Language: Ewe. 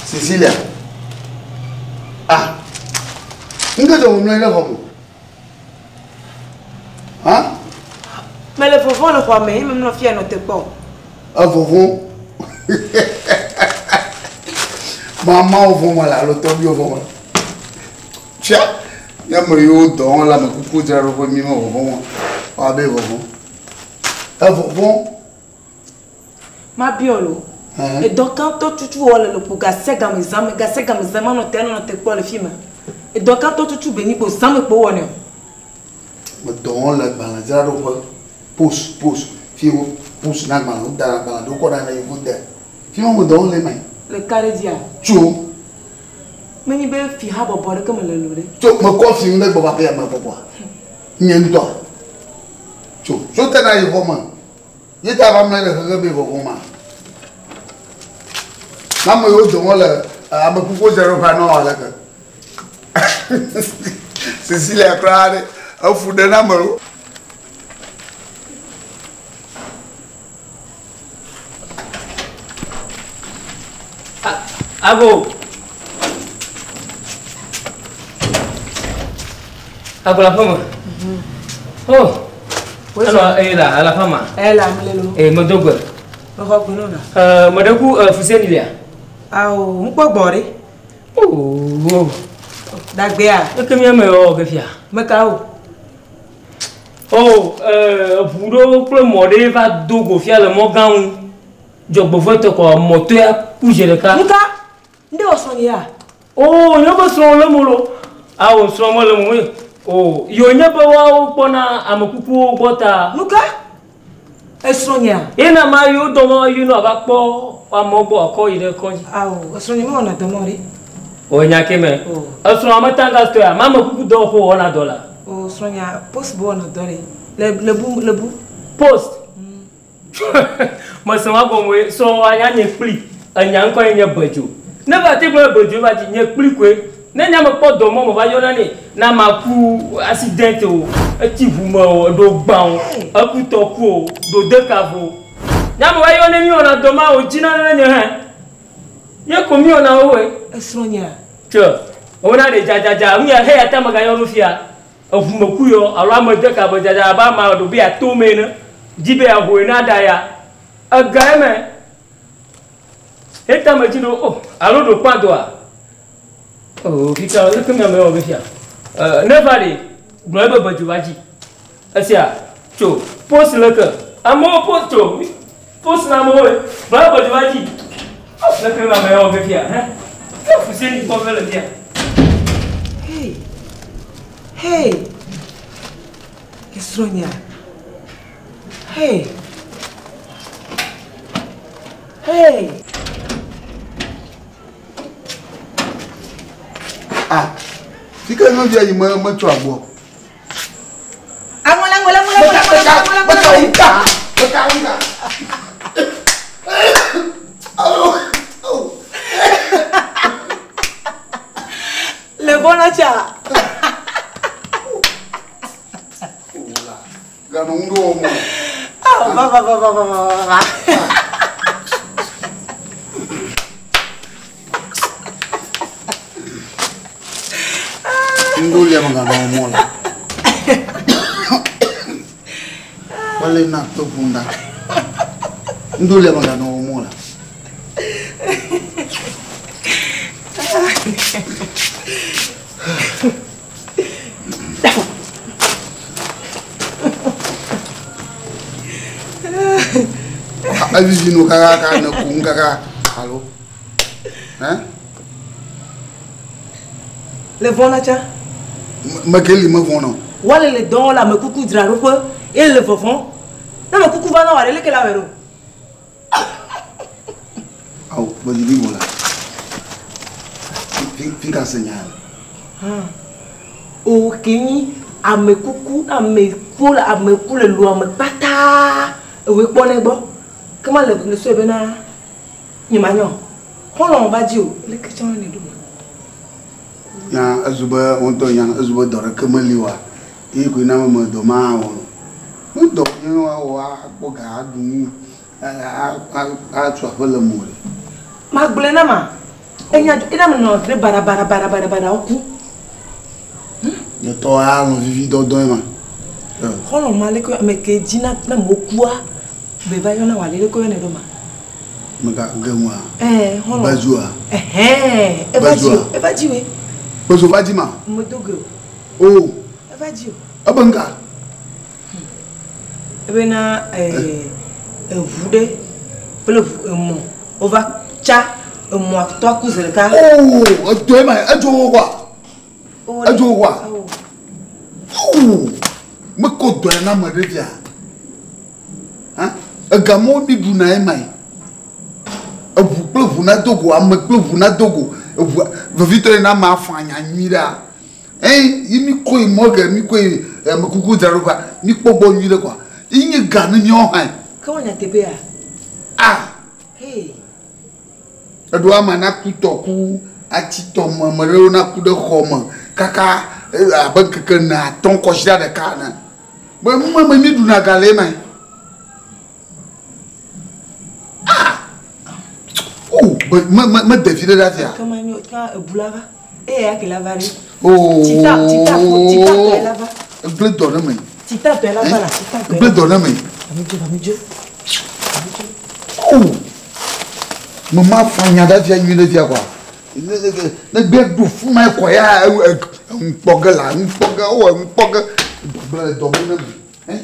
Cecilia. Ah. Ŋke dzɔ mlɔ ɖe xɔ me. Ha? Mele vɔvɔ̃ le xɔa me ye memlɔ fia nɔ te kpɔ. Evɔvɔ̃. Mamawo vɔ̃ me le alo tɔgbuiwo vɔ̃ me. Fia, nye ame yiwo dɔ wɔm le amekuku dzraɖoƒe mi me vɔvɔ̃ me. Woabe vɔvɔ̃. Evɔvɔ̃. Mabiɔ lo. Edɔ ka ŋutɔ tutu wɔ le le ƒo gasegame zã me gasegame zã me anɔ te anɔ te kpɔ le fi ma. Edɔ ka ŋutɔ tutu be nyi kpo zã me kpo wɔnɛ o. Medɔ wɔm le agbalẽdzraɖoƒe. Post, post. Fi wo post na agbalẽ, woda agbalẽ ɖo kɔ ɖa le yevu de. Fi ma medɔ wɔm le ema. Le ka ɖe dzia? Tso. Menye be fi habɔbɔ ɖeke mele lo ɖe. Tso mekɔ fi ŋu ɖe gbɔ va ƒe ame bɔbɔa. Nye ŋutɔ. Tso. Tso te na yi xɔ me. Ye ta va mlɛ le xexe be vɔvɔ̃ ma. Na ame yiwo dɔmɔ le ame kukuwo dzraɖoƒea nɔ aleke. Cecilia kura ɖe efu ɖe na ame. Ago. Ago la fama. Oh. Alo eh la la fama. Eh la mlelo. Eh me dogbe. Me xɔ gbe nona. Eh me ɖe ku fuseni lia. Awo, ŋkpɔ gbɔ ɖe. Oh. Dagbea. Eke mi ame wɔ ge fia. Me kawo. Oh, eh ʋu ɖewo kple mɔ ɖe va do go fia le mɔ gã ŋu. Dzɔgbevɔ̃etɔ kɔ mɔtoea ku zi ɖeka. Nuka? Ŋɖe wɔ srɔ̃nye ya? Oh, nye be srɔ̃ le mo lo. Awo srɔ̃ mele mo. Oh, yo nye be woawo kpɔna ame kukuwo gbɔ ta. Nuka? Esrɔ̃nyea? Ye na ma yo dɔ ma yo no ava kpɔ amewo gbɔ akɔ yi ɖe kɔdzi. Awo, esrɔ̃nye mewɔna dɔ ma o ɖe. O nya ke me. Oh. Esrɔ̃ ame tanga tɔa, ma ame kuku dɔ xo wɔna dɔ la. Oh, srɔ̃nyea post bo wɔna dɔ ɖe. Le le bu le bu. Post. Mese ma gɔme srɔ̃ anya nye kpli. Enya ŋkɔ ye nye bedzo. Ne va te gblɔ bedzo va dzi nye kpli koe. Ne nya me kpɔ dɔ mɔ me va yɔna nɛ na ma ku accident o, etsi ʋu me o, eɖo gbã o, eku tɔ ku o, ɖo de ka vo. Nya me va yɔ ne mi wɔna dɔ ma o dzi na ne nye hã. Ye ko mi wɔna wo we. Esrɔ̃nyea? Tse, wona ɖe dzadzadza, nu ya heya ta megayɔ nu fia. Eʋu me ku yɔ alo ame de ka be dzadza abe ama ɖo be yeato me ene. Dzi be yeahoe na ɖa ya. Ega eme. Eta me dzi ɖo oh alo ɖo kpa doa. Oh fika leke mi ame wɔ be fia. Ne va ɖe gblɔ ebe bedzo va dzi. Esia tso post leke amewo post tso post na amewo gblɔ ebe bedzo va dzi. Oh leke mi ame wɔ be fia he. Ke fuseni kpɔ be le fia. Hey. Hey. Esrɔ̃nyea. Hey. Hey. Ah. Fika nyɔnuvia yi me metso agbɔ. Aŋɔla ŋɔla ŋɔla ŋɔla ŋɔla ŋɔla ŋɔla. Meka ŋka. Meka ŋka. Le bɔna tsa. Ganɔ ŋu ɖo wɔm. Ah, va va va va va va va. Ŋɖo lia meganɔ wɔm la. Wale na to ʋunda. Ŋɖo lia meganɔ wɔm la. Evivi nu kakaka ne ku nu kaka alo. Hein? Le vɔ̃ tsa. Mekeli me vɔ̃ nɔ. Wale le dɔn le amekuku dzraɖoƒe eye le vɔvɔ̃. Ne amekuku va na wòa ɖe leke la wɔe ɖo? Awo, gbedidi vɔ la. Fi ka se nya le? O ke nyi amekuku ameku le ameku le lu ame kpata ewoe kpɔ ne gbɔ. Ke ma le le sɔe bena nye ma nyɔ. Xɔlɔ̃ va dzi o. Leke tsã ne ɖo ma? Nya ezu be ŋutɔ nya ezu be dɔ ɖeke meli oa. Ye koe na me me dɔ ma wɔ no. Ne dɔ nye woawɔ akpɔ ga aɖu nu atu aƒe le mo ɖe. Magblɔe na ma. Enya ina me nɔ ɖe bara bara bara bara bara woku. Nye tɔ ya nɔ vivi dɔdɔe ma. Xɔlɔ̃ ma leke ame ke dzi na na mo kua be va yɔna wòale leke yɔnɛ ɖo ma. Mega ge ŋua. Ɛɛ xɔlɔ̃. Bezua. Ɛhɛn eva dzi o eva dzi we. Bezu va dzi ma. Medo ge o. O. Eva dzi o. Ebe ŋka. Ebena ɛɛ eʋu ɖe kple ʋu emɔ wova tsa emɔa tɔ ku zi ɖeka. Oo edɔe ma edzo wo kɔa. Edzo wo kɔa. Oo mekɔ dɔe na ame ɖe fia. Hã egamɔwo mi ɖuna ema yi. Eʋu kple ʋu nado go ame kple ʋu nado go eʋua vevitɔ yi na ame afɔ anya nyui ɖea. Eyi yi mi kɔ yi mɔ ge mi kɔ yi amekuku dzraɖoƒea mi kpɔ gbɔ nyui ɖe kɔa. Yi nye ga ne míawo hã. Ke wɔ nyateƒea? Ah. Hey. Eɖo ama naku tɔ ku atsi tɔ me ame ɖewo naku ɖe xɔ me kaka abe ŋkeke ene atɔ̃ kɔsiɖa ɖeka ene. Be nu ma me mi ɖuna ga le ema. Ah. Oh, be me me me de vi ɖe ɖe afia. Ke ma nyo ka ebula va. Eye ya ke la va ɖe. Oh. Tita tita tita tɔ la va. Egble dɔ ɖe me. Tita tɔ la va la tita tɔ. Egble dɔ ɖe me. Ami dzo ami dzo. Oh. Me ma fa nya ɖe fia nyui ɖe fia kɔa. Ne gbe ɖu fu ma kɔ ya ŋkpɔ ge la ŋkpɔ ge wɔ ŋkpɔ ge dɔ gblẽ le dɔ me ne me.